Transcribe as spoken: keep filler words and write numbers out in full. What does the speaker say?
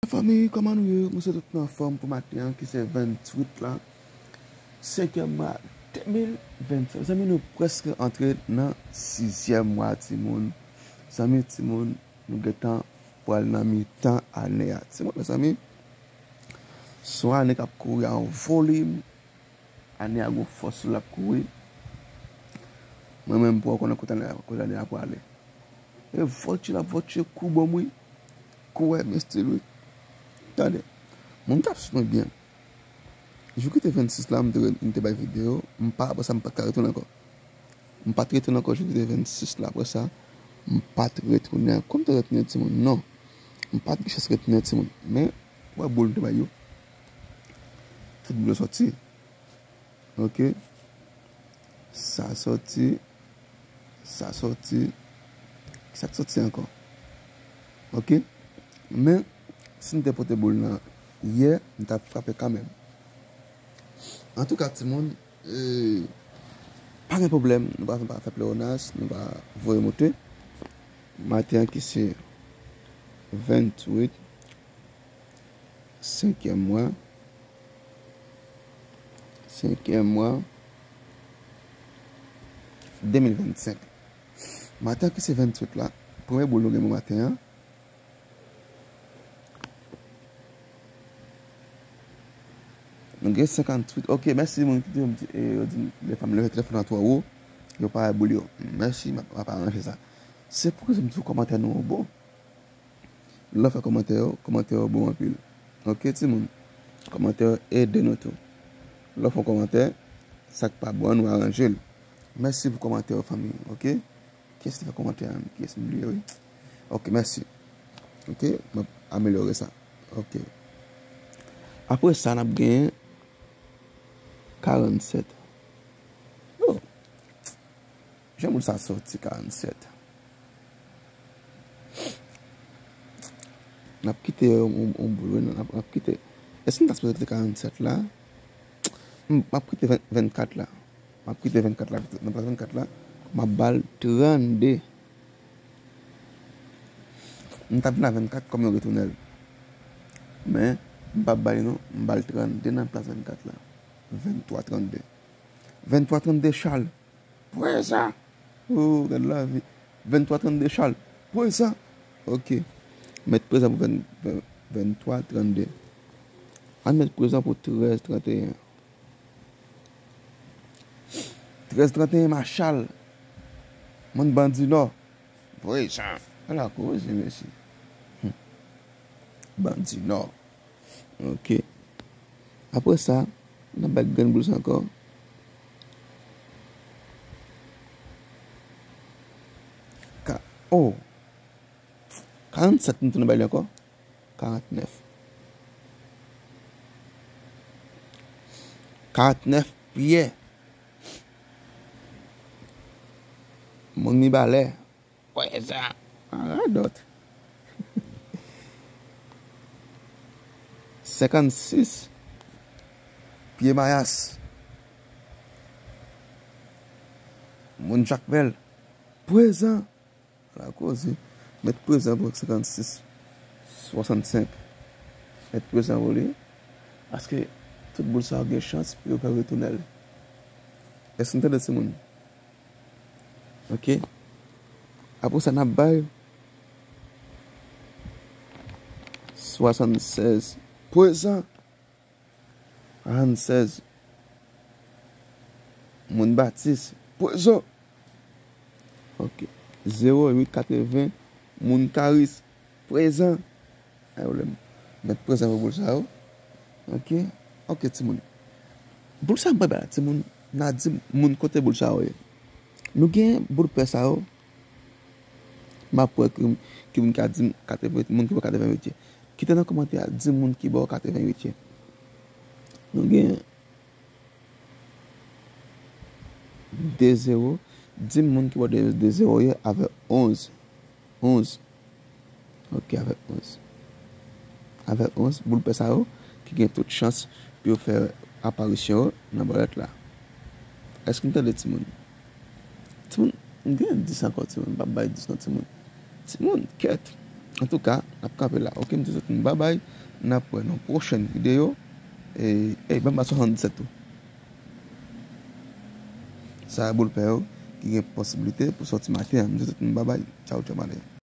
Fanmi, kòman nou ye? Mwen swete tout nou anfòm pou maten an ki se venntuit la, senkyèm mwa de mil vennsenk. Zanmi, nou prèske antre nan sizyèm mwa, timoun. Zanmi, timoun, nou gentan pral nan mitan ane a. Timoun, mezanmi, se yon ane k ap kouri a yon volim. Ane a gon fòs li ap kouri. Mwen menm, m poko konnen kote ane a, kote ane a prale. E vòltje l ap vòltje kou ban m wi. Kou wè, men stil wi. Tande. Moun k ap swiv mwen byen. Jou ki te vennsis la, m te, m te bay videyo. M pa, apre sa, m pa t ka retounen ankò. M pa t retounen ankò jou ki te vennsis la. Apre sa, m pa t retounen ankò. M te retounen timoun, non. M pa t gen chans retounen timoun. Men, wè boul m te bay yo. Tout boul yo sòti. Ok. Sa sòti. Sa sòti. Sa k sòti ankò. Ok. Men, si m te pote boul nan yè, m t ap frape kanmenm. Antouka, timoun, e, pa gen pwoblèm. Nou pa, pa fè pleyonas, nou pa voye moute. Maten an ki se venntuit, senkyèm mwa, senkyèm mwa de mil vennsenk. Maten an ki se venntuit la, premye boul nou gen pou maten an. Nou gen senkantuit. Ok, mèsi moun ki di, e, yo di, lè fanm leve telefòn nan twò wo, yo pa wè boul yo. Mèsi, m ap, m ap aranje sa. Se pou sa m di w kòmantè nou yo bon. Lè w fè kòmantè yo, kòmantè yo bon anpil. Ok, timoun? Kòmantè yo ede nou tou. Lè w fè yon kòmantè, sa k pa bon an, nou aranje l. Mèsi pou kòmantè yo, fanmi, ok? Kiyès ki fè kòmantè a menm? Kiyès m bliye, wi? Ok, mèsi. Ok, m ap amelyore sa. Ok. Apre sa, n ap genyen karannsèt. Oh! Jan boul sa sòti karannsèt. N ap kite yon, yon, yon boul, wi, n ap, n ap kite. Èske m ta sipoze kite karannsèt la? M, m ap kite ven, vennkat la. M ap kite vennkat la, nan plas vennkat la, m ap ba l trannde. M t ap vin a vennkat kòm yon retounèl. Men, m p ap ba li non, m ba l trannde nan plas vennkat la. Venntwa trannde. Venntwa trannde Chal. Prezan. Oh, gad lavi. Venntwa trannde Chal. Prezan. Ok. Met prezan pou venn, venn, venntwa trannde. Ann met prezan pou trèz tranteyen. Trèz tranteyen Machal. Moun Bandi Nò. Prezan. Ala koze, mesye. Hmm. Bandi Nò. Ok. Apre sa, n ap bay grenn boul sa ankò. Ka, oh. Karannsèt, nou tounen bay li ankò. Karantnèf. Karantnèf pyè. Moun Mibalè. Prezan. An radòt. Senkannsis. Pye Mayas. Moun Jakmèl. Prezan. Ala koze. Met prezan pou senkannsis. Swasannsenk. Met prezan pou li. Paske tout boul sa yo gen chans pou yo fè retounèl. Èske n tande timoun? Ok. Apre sa, n ap bay swasannsèz. Prezan. Swasannsèz. Moun Batis. Prezan. Ok. Zewo uit katreven. Moun Karis. Prezan. Ay, w lè m met prezan pou boul sa yo. Ok. Ok, timoun. Boul sa m pral bay la, timoun. N a di moun kote boul sa yo ye. Nou gen boul pè sa yo. M ap wè ki, ki moun ka di m katreven, moun ki bò katreven uit ye. Kite nan kòmantè a, di m moun ki bò katreven uit ye. Nou gen de zewo. Di m moun ki bò de, de zewo ye avè onz. Onz. Ok, avè onz. Avè onz, boul pè sa yo, ki gen tout chans pou yo fè aparisyon yo nan bòlèt la. Èske n tande timoun? Timoun, m gen dis ankò, timoun. M p ap bay dis non, timoun. Timoun, kèt. Antouka, n ap kanpe la. Ok, m di tout moun babay. N ap wè nan pwochèn videyo. E, e, banm ba swasanndisèt tou. Sa a boul pè yo ki gen posiblite pou sòti maten an. M di tout moun babay. Tchaw, tchaw, maten.